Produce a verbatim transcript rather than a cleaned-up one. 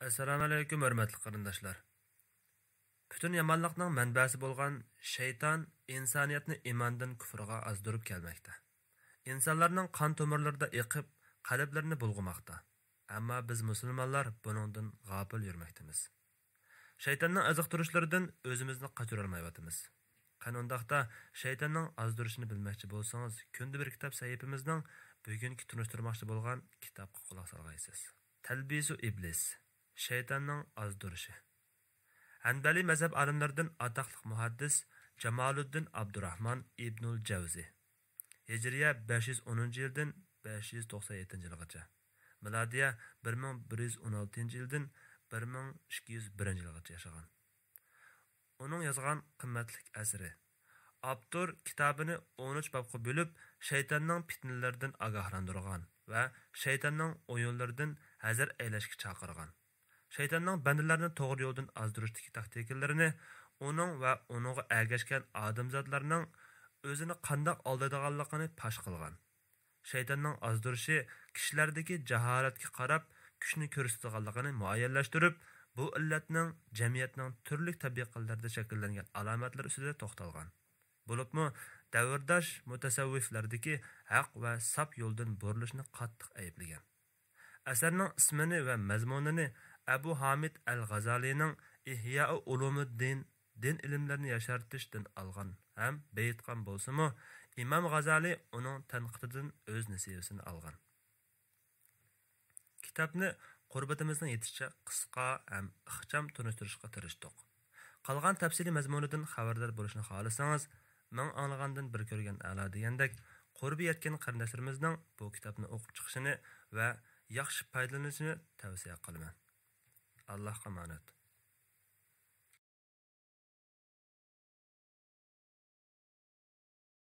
ئەسسالامۇئەلەيكۇم، ھۆرمەتلىك قېرىنداشلار! پۈتۈن يامانلىقنىڭ مەنبەسى بولغان شەيتان ئىنسانىيەتنى ئىماندىن كۇفرغا ئازدۇرۇپ كەلمەكتە. ئىنسانلارنىڭ قان تومۇرلىرىدا ئېقىپ، قەلبلىرىنى بۇلغىماقتا. ئەمما بىز مۇسۇلمانلار بۇنىڭدىن غاپىل يۈرمەكتىمىز. شەيتاننىڭ ئېزىقتۇرۇشلىرىدىن ئۆزىمىزنى قاچۇرالمايۋاتىمىز. قېنى ئۇنداقتا، شەيتاننىڭ ئازدۇرۇشىنى بىلمەكچى بولسىڭىز، كۈندە بىر كىتاب سەھىپىمىزنىڭ بۈگۈنكى تونۇشتۇرماقچى بولغان كىتابقا قۇلاق سالغايسىز. تەلبىسۇ ئىبلىس، شەيتاننىڭ ئازدۇرۇشى. ھەنبەلىي مەزھەپ ئالىملىرىدىن ئاتاقلىق مۇھەددىس جامالۇددىن ئابدۇراھمان ئىبنۇل جەۋزى، ھىجرىيە بەش يۈز ئونىنچى يىلدىن بەش يۈز توقسان يەتتىنچى يىلغىچە، مىلادىيە بىر مىڭ بىر يۈز ئون ئالتىنچى يىلدىن بىر مىڭ ئىككى يۈز بىرىنچى يىلغىچە ياشىغان. ئۇنىڭ يازغان قىممەتلىك ئەسىرى. ئاپتور كىتابىنى ئون ئۈچ بابقا بۆلۈپ، شەيتاننىڭ پىتنىلىرىدىن ئاگاھلاندۇرغان ۋە شەيتاننىڭ ئويۇنلىرىدىن ھەزەر ئەيلەشكە چاقىرغان. شەيتاننىڭ بەندىلەرنى توغرا يولدىن ئازدۇرۇشتىكى تاكتىكىلىرىنى، ئۇنىڭ ۋە ئۇنىڭغا ئەگەشكەن ئادەمزادلارنىڭ ئۆزىنى قانداق ئالدايدىغانلىقىنى پاش قىلغان. شەيتاننىڭ ئازدۇرۇشى كىشىلەردىكى جاھالەتكە قاراپ كۈچنى كۆرسىتىدىغانلىقىنى مۇئەييەنلەشتۈرۈپ، بۇ ئىللەتنىڭ جەمئىيەتنىڭ تۈرلۈك تەبىقىلەردە شەكىللەنگەن ئالامەتلىرى ئۈستىدە توختالغان. بولۇپمۇ دەۋرداش مۇتەسەۋۋىپلەردىكى ھەق ۋە ساپ يولدىن بۇرۇلۇشنى قاتتىق ئەيىبلىگەن. ئەسەرنىڭ ئىسمىنى ۋە مەزمۇنىنى ئەبۇ ھامىد ئەل غازالىنىڭ ئىھيائۇ ئۇلۇمۇددىن، دىن ئىلىملىرىنى ياشارتىشتىن ئالغان ھەم بېيىتقان بولسىمۇ، ئىمام غازالى ئۇنىڭ تەنقىدىدىن ئۆز نېسىۋىسىنى ئالغان. كىتابنى قۇربىتىمىزنىڭ يېتىشىچە قىسقا ھەم ئىخچام تونۇشتۇرۇشقا تىرىشتۇق. قالغان تەپسىلىي مەزمۇنىدىن خەۋەردار بولۇشنى خالىسىڭىز، مىڭ ئاڭلىغاندىن بىر كۆرگەن ئەلا دېگەندەك، قۇربى يەتكەن قېرىنداشلىرىمىزنىڭ بۇ كىتابنى ئوقۇپ چىقىشىنى ۋە ياخشى پايدىلىنىشىنى تەۋسىيە قىلىمەن. ئاللاھقا ئامانەت.